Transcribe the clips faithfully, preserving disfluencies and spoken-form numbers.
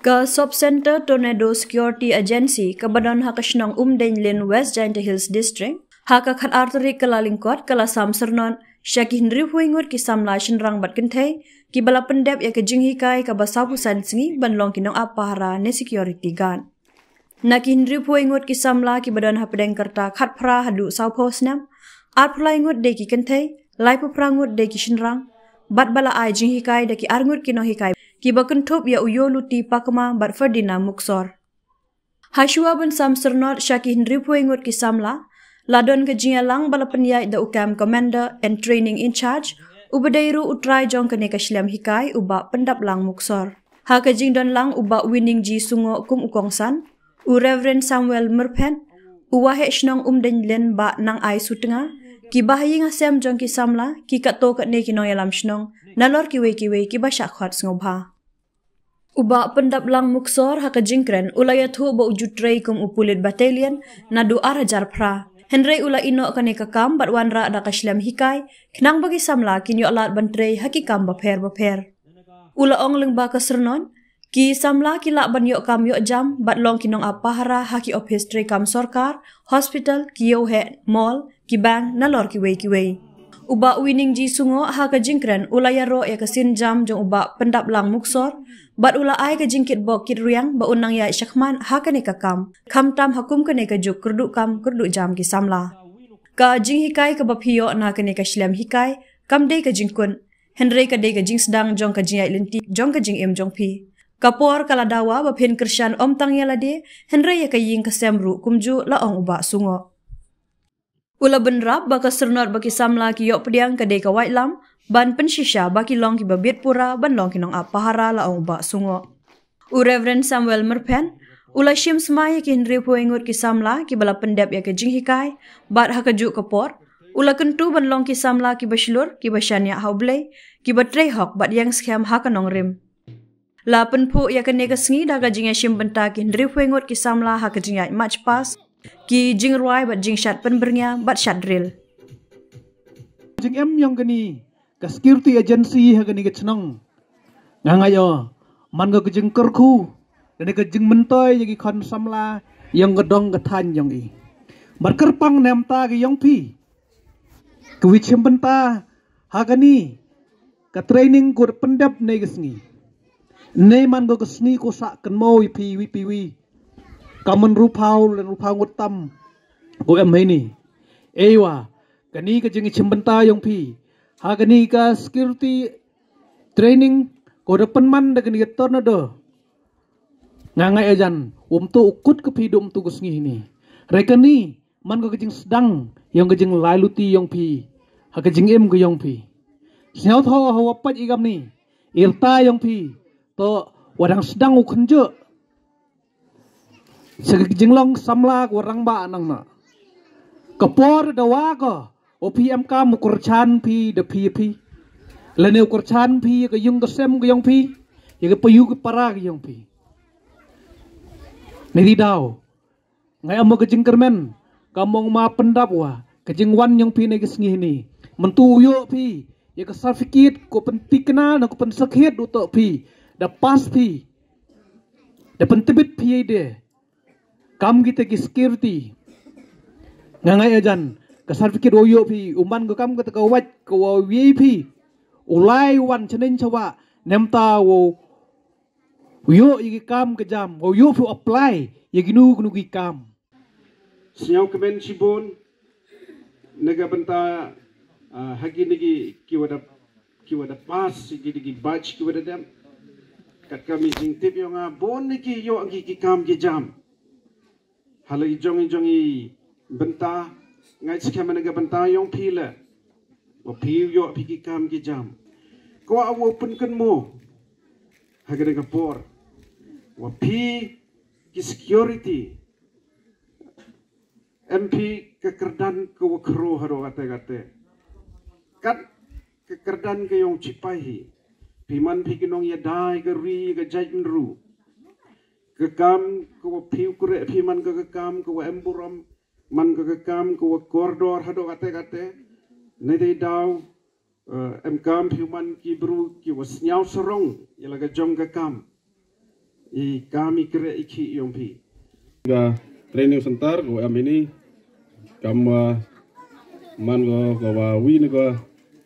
Ka Sub Centre Tornado Security Agency kaba don ha ka shnong Umdeiñ Lane, West Jaintia Hills District, ha ka khatar tarik Kyllalyngkot ka la sam syrnod sha ki hynriewphew ngut ki samla shynrang bad kynthei kiba la pyndep ïa ka jinghikai kaba sawphew san sngi ban long ki nongap pahara ne security guard. Na ki hynriewphew ngut ki samla kiba don hapdeng ka rta khatphra haduh sawphew snem, arphew lai ngut dei ki kynthei, laiphew phra ngut dei ki shynrang, bad ba la ai jinghikai da ki ar ngut ki nonghikai kiba kynthup ïa u Ïewluti Pakma bad Ferdinand Muksor. Hashwa ban sam syrnod sha ki hynriewphew ngut ki samla, la don ka jingïalang ba la pynïaid da u Camp Commander and Training in Charge, uba dei ruh u trai jong kane ka shlem hikai, u Bah Pyndaplang Muksor. Ha ka jingdon lang u Bah Winningjee Sungoh kum u kongsan, u Reverend Samuel Myrphen, u Waheh Shnong Umdeiñ Lane Bah Nangai Sutnga, ki bahaïing hasem jong ki samla, ki katto katne ki nongïalam shnong, nalor kiwei kiwei kiba shah khot sngewbha. U Bah Pyndaplang Muksor ha ka jingkren u la ïathuh ba u ju trei kum u pulit battalion naduh ar hajar phra. Hynrei u la ïehnoh kane ka kam bad wanrah da ka shlem hikai, khnang ba ki samla kin ïoh lad ban trei ha ki kam bapher bapher. U la ong lyngba ka syrnod, ki samla ki lah ban ïoh kam ïoh jam bad long ki nongap pahara ha ki ophis treikam sorkar, hospital, ki ïewheh, mall, ki bank, nalor kiwei kiwei. U Bah Winningjee Sungoh ha ka jingkren u la ïaroh ïa ka sienjam jong u Bah Pyndaplang Muksor, bad u la ai ka jingkitbok kitrwiang ba un nang ïaid shakhmat ha kane ka kam, khamtam ha kum kane ka juk kyrduh kam kyrduh jam ki samla. Ka jinghikai kaba phi ïoh na kane ka shlem hikai, kam dei ka jingkut, hynrei ka dei ka jingsdang jong ka jingïaid lynti jong ka jingim jong phi. Ka por ka la dawa ba phin kyrshan ym tang ïa lade, hynrei ïa ka ïing ka sem ruh kumjuh, la ong u Bah Sungoh. U la bynrap ba ka syrnod ba ki samla ki ïoh pdiang ka dei ka waitlam ban pynshisha ba ki long kiba bit pura ban long ki nongap pahara, la ong u Bah Sungoh. U Reverend Samuel Myrphen u la shim smai ïa ki hynriewphew ngut ki samla kiba la pyndep ïa ka jinghikai, bad ha kajuh ka por u la kyntu ban long ki samla kiba shlur, kiba shaniah ha U Blei, kiba trei hok bad ïeng skhem ha ka nongrim. La pynphuh ïa kane ka sngi da ka jingïashim bynta ki hynriewphew ngut ki samla ha ka jingïaid march past, ki jingrwai bad jingshad pynbyrngia bad shad drill. Jingim ïong kane ka security agency ha kane ka chnong, nga ngeit o man ka jingkyrkhu, kane ka jingmyntoi ïa ki khon samla ïong ka dong ka thaiñ ïong i. Bad kyrpang ne em ta ki ïong phi, ka wi shim bynta ha kane ka training ko da pyndep ne ka sngi. Ne man ko ka sngi ko sa kynmaw ïa phi wi phi wi. Ka man ruh phew lane ruh phew ngut tam ko em hini. Eiwa, kane ka jingïashim bynta ïong phi ha kane ka security training ko da pynman da kane ka tornado. Nga ngeit ajan um tu u kut ka phi dum tu ka sngi hini. Re kane man ka jingsdang ïong ka jinglai luti ïong phi ha ka jingim ka ïong phi. Sñiaw tho ha wa pait i kam ni, i rta ïong phi to wa dang sdang u khynjur sa ka jinglong samla ka wa rangbah nang na. Ka por da wa ko, o phi em kam u kyrchan phi da phi phi, lane u kyrchan phi ka ïung ka sem ka ïong phi, ïa ka payu ka para ka ïong phi. Ni di daw Ngai amo ka jingkyrmen ka mong ma pyndap wa ka jingwan ïong phi ne ka sngi hini. Myntu u ïoh phi ïa ka certificate ko pyntikna na ko pynsakhiat u toh phi da pass phi, da pyntbit phi ïa de kam kita ki security. Nga ngai ajan ka certificate u ïoh phi u man ko kam kata ka wait ko wa ïa phi u lai wan chyneng chawa nemta u ïoh ïa ki kam ka jam, u ïoh phi u apply ïa kinu kinu ki kam. Sñiaw kmen shibun na ka bynta ha kine ki ki wada ki wada pass, ïa kine ki batch ki wada dem. Kat ka mi jingtip ïong nga bun na ki ïoh ki ki kam ki jam. Hala i jong i jong i bynta ngai skhem na ka bynta ïong phi le wa phi ïoh phi ki kam ki jam. Ko a wo pynkynmo ha ka dang ka por wa phi ki security em phi ka kyrdan ka wa khro haro kate kate. Kat ka kyrdan ka ïong chipai hi phi man phi ki nong ïa dai ka ri ka jait mru. Ka kam ka wa phi u kre phi man ka ka kam ka wa em burom man ka ka kam ka wa kordor hado kate kate. Ne dei daw em kam phi man ki bru ki wa sñiaw sarong ïa la ka jong ka kam. i kam i kreh i khih yong phi. Ka training center ko em ini kam, uh, man ko, ko wa wi ni ko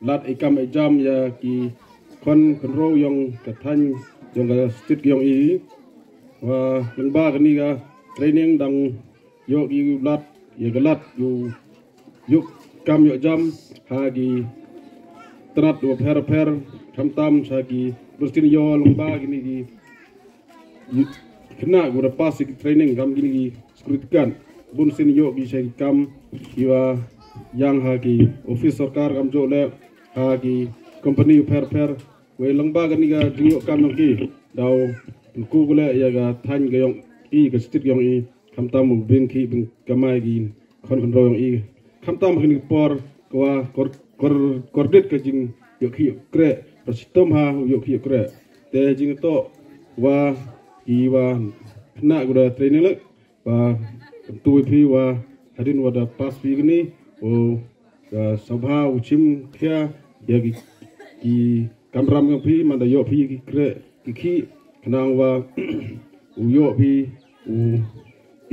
lad i kam i jam ya ki khon khynraw yong ka thaiñ yong ka state yong i. Wa lyngba kani ka training dang yoh ki lad ya ka lad yu yoh kam yoh jam ha ki tnat wa pher pher, khamtam sa ki bunsien yoh lyngba kini ki yu khynnah wa da pass ki training kam kini ki security guard. Bunsien yoh ki sa ki kam ki wa yang ha ki office sorkar kam joh le ha ki company wa pher pher. Wei lyngba kani ka jingyoh kam yong ki daw ku ku le ya ka thaiñ ka yong i ka state yong i. Khamtam u bing ki bing kamai ki khon khynraw yong i. Khamtam kini por ko wa kor kor kordit ka jingyoh khih yoh kreh. Ba chitom ha u yoh khih yoh kreh. Te jingtoh wa i wa khynnah ko da training lek. Wa kyntu phi wa hadien wa da pass phi kani u ka sabha u chim khia ya ki, ki kamram yong phi man da yoh phi ki kreh ki khih khnang wa u yoh phi u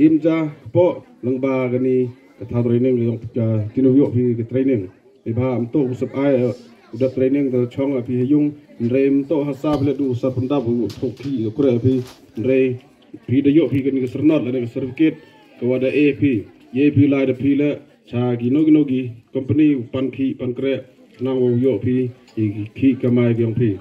im ja poh lyngba kani ka thaw training yong ka tin u yoh phi ki training. Phi bha am to u sap ai u da training da chong a phi ha yung. Hynrei am to ha sap le du sap pyndap u thok khih u kreh phi. Hynrei phi da yoh phi kani ka sernot lane ka certificate ka wa da e phi. Ye phi lai da phi le cha ki no ki no ki company u pan khih pan kreh khnang wa u yoh phi ki khih kamai ki yong phi.